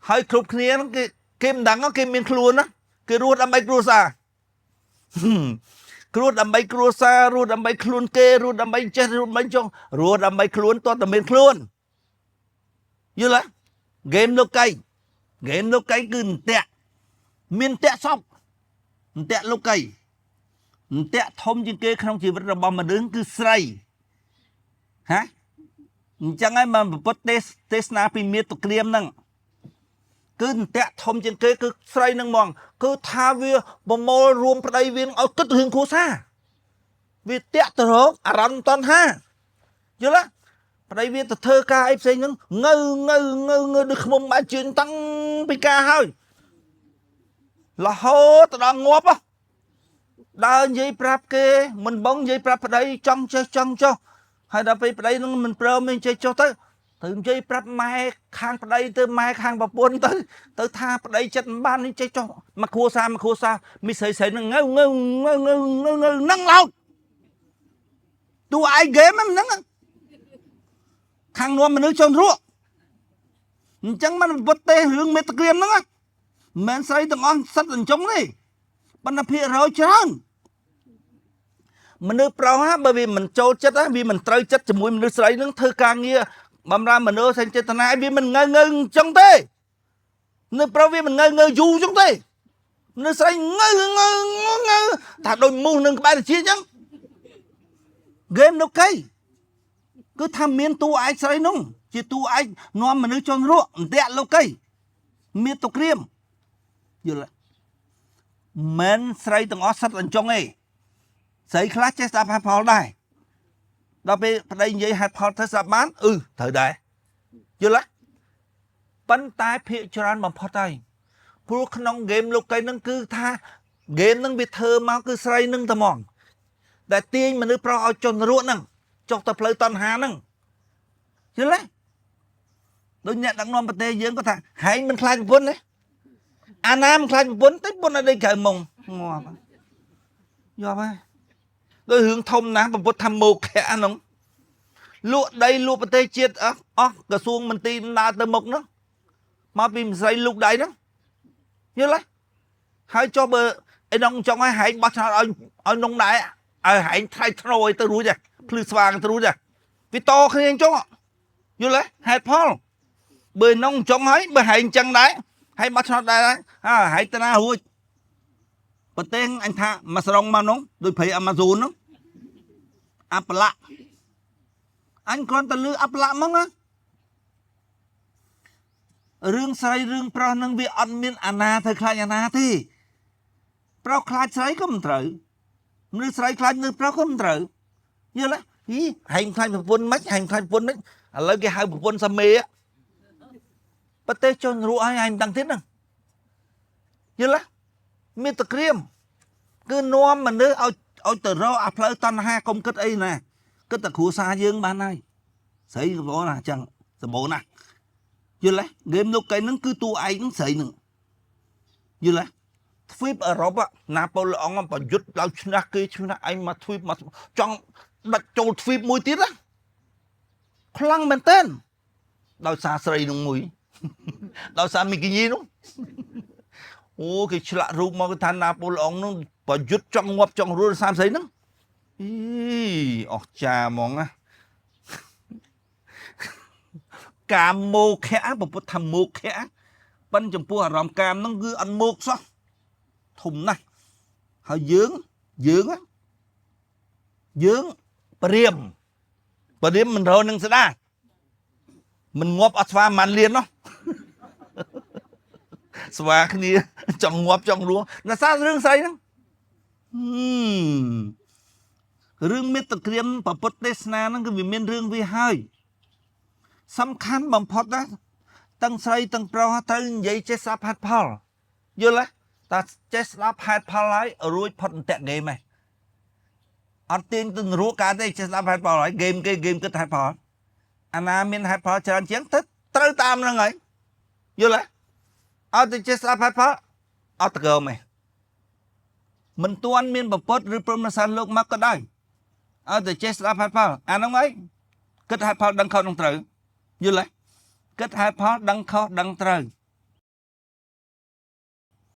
ហើយគ្រប់គ្នាហ្នឹងគេគេមិនដឹងគេមានខ្លួនណាគេរស់ដើម្បីគ្រួសារ គ្រោះដើម្បីគ្រួសាររស់ដើម្បីខ្លួនគេរស់ដើម្បីចេះរស់ដើម្បីចង់រស់ដើម្បីខ្លួនតតែមានខ្លួនយល់ទេហ្គេមលោកីហ្គេមលោកីគឺអន្ទាក់មានអន្ទាក់សពអន្ទាក់លោកីអន្ទាក់ធំជាងគេក្នុងជីវិតរបស់មនុស្សគឺស្រីហាអញ្ចឹងហើយមិនពុទ្ធទេសទេសនាពីមាតុក្រៀមហ្នឹងគឺអន្ទាក់ធំជាងគេគឺស្រីហ្នឹងហ្មងគឺថាវាប្រមូលរួមប្តីវាឲ្យគិតរឿងគ្រួសារវាតាក់ទៅរកអារម្មណ៍តណ្ហាយល់ទេប្តីវាទៅធ្វើការអីផ្សេងហ្នឹងងើងើងើងើដូចខ្មុំបានជឿនតាំងពីការហើយរហូតទៅដល់ងាប់ដើរនិយាយប្រាប់គេមិនបងនិយាយប្រាប់ប្តីចង់ចេះចង់ចុះហើយដល់ពេលប្តីនឹងមិនព្រមមិនចេះចុះទៅទៅនិយាយប្រាប់ម៉ែខាងប្តីទៅម៉ែខាងប្រពន្ធទៅទៅថាប្តីចិត្តមិនបាននេះចេះចុះមកគ្រួសារមកគ្រួសារមីស្រីស្រីនឹងងើងើងើងើងើងើនឹងឡោតតួឯងហ្គេមហ្នឹងខាងនាំមនុស្សចង់រក់អញ្ចឹងมันពុទ្ធទេរឿងមេត្តាក្រៀមហ្នឹងមិនមែនស្រីទាំងអស់សិតអញ្ចឹងទេប៉ុន្តែភាគរយច្រើនមនុស្សប្រុសហ่ะបើវាមិនចូលចិត្តវាមិនត្រូវចិត្តជាមួយមនុស្សស្រីហ្នឹងធ្វើការងារបំរើមនុស្សសេចចេតនាវាមិនងើងើអញ្ចឹងទេមនុស្សប្រុសវាមិនងើងើយូរអញ្ចឹងទេមនុស្សស្រីងើងើងើថាដូចមូសនឹងក្បែរជាអញ្ចឹងហ្គេមលោកីគឺថាមានតួឯកស្រីនោះជាតួឯកនាំមនុស្សចន់រក់អន្ទាក់លោកីមានតុក្រៀមយល់មិនស្រីទាំងអស់សិតអញ្ចឹងឯងស្រីខ្លះចេះស្ដាប់ហេតុផលដែរដល់ពេលប្តីនិយាយហេតុផលទៅស្ដាប់បានអឺត្រូវដែរយល់ទេប៉ុន្តែភាកច្រើនបំផុតហើយព្រោះក្នុងហ្គេមលោកីហ្នឹងគឺថាហ្គេមហ្នឹងវាធ្វើមកគឺស្រីហ្នឹងតែហ្មងដែលទាញមនុស្សប្រុសឲ្យចន់រក់ហ្នឹងចុះទៅផ្លូវតណ្ហាហ្នឹងយល់ទេដូចអ្នកដឹកនាំប្រទេសយើងក៏ថាហែងមិនខ្លាចប្រពន្ធទេអាណាមិនខ្លាចប្រពន្ធតិចប្រពន្ធឲ្យដេកក្រៅមុងងាប់យប់ហើយដោយរឿងធំណាស់ពុទ្ធថាមោខៈហ្នឹងលក់ដីលក់ប្រទេសជាតិអស់អស់ក្រសួងមន្ទីរដើរទៅមុខហ្នឹងមកពីស្រីលូកដៃហ្នឹងយល់ទេហើយចុះបើឯនងចង់ឲ្យហែងបោះឆ្នោតឲ្យឲ្យនងដែរឲ្យហែងថ្លៃថ្នូរឲ្យទៅរួចហ៎ភ្លឺស្វាងទៅរួចហ៎វាតគ្នាអញ្ចឹងយល់ទេហេតុផលបើនងចង់ហើយបើហែងអញ្ចឹងដែរហែងបោះឆ្នោតដែរហាហែងទៅណារួចប្រទេសអញថាមកស្រងមកនោះដូចព្រៃអាម៉ាហ្សូននោះអបលៈអញគ្រាន់តែលឺអបលៈហ្មងណារឿងស្រីរឿងប្រុសនឹងវាអត់មានអាណាធ្វើខ្លាចអាណាទេប្រុសខ្លាចស្រីក៏មិនត្រូវមនុស្សស្រីខ្លាចមនុស្សប្រុសក៏មិនត្រូវយល់ទេហីហែងខ្លាចប្រពន្ធមិនហែងខ្លាចប្រពន្ធមិនឥឡូវគេហៅប្រពន្ធសាមេប្រទេសចុះរក់ឲ្យឯងមិនដឹងទៀតហ្នឹងយល់ទេមានតក្រៀមគឺនាំមនុស្សឲ្យឲ្យទៅរកអាផ្លូវតណ្ហាកុំគិតអីណាគិតតែគ្រួសារយើងបានហើយស្រីក៏បងណាអញ្ចឹងសម្បូរណាស់យល់ទេហ្គេមលោកីហ្នឹងគឺតួឯងហ្នឹងស្រីហ្នឹងយល់ទេទ្វីបអឺរ៉ុបណាប៉ូឡេអុងប្រយុទ្ធឡើងឈ្នះគេឈ្នះឯងមកទ្វីបមកចង់ដាច់ចូលទ្វីបមួយទៀតណាខ្លាំងមែនទែនដោយសារស្រីនោះមួយដោយសារមីគីញីនោះអូគេឆ្លាក់រូបមកគេថាណាប៉ូឡេអុងនោះប្រយុទ្ធចង់ងាប់ចង់រស់សារស្រីហ្នឹងអីអស់ចាហ្មងណាកាមមោខៈពុទ្ធថាមោខៈប៉ិនចំពោះអារម្មណ៍កាមហ្នឹងគឺអត់មោកសោះធំណាស់ហើយយើងយើងយើងព្រាមព្រាមមិនរនឹងស្ដាមិនងាប់អត់ស្វាមិនលៀននោះស្វាគ្នាចង់ងាប់ចង់រស់ណាសាររឿងស្អីហ្នឹងរឿងមេត្តក្រៀមពុទ្ធទេសនាហ្នឹងគឺវាមានរឿងវាហើយសំខាន់បំផុតណាទាំងស្រីទាំងប្រុសត្រូវនិយាយចេះស្ដាប់ហេតុផលយល់ទេតាចេះស្ដាប់ហេតុផលហើយរួចផុតអន្ទាក់ហ្គេមហ៎អត់ទាញទៅរੂកើតទេចេះស្ដាប់ហេតុផលហើយហ្គេមគេហ្គេមគិតហេតុផលអាណាមានហេតុផលច្រើនជាងទៅត្រូវតាមហ្នឹងហើយយល់ទេអត់ទៅចេះស្ដាប់ហេតុផលអត់តកើមទេមិនទាន់មានប្រពុតឬព្រមសាសលោកមកក៏ដោយឲ្យតែចេះស្ដាប់ហេតុផលអាហ្នឹងហើយគិតហេតុផលដឹងខុសនឹងត្រូវយល់ទេ គិតហេតុផលដឹងខុសដឹងត្រូវ។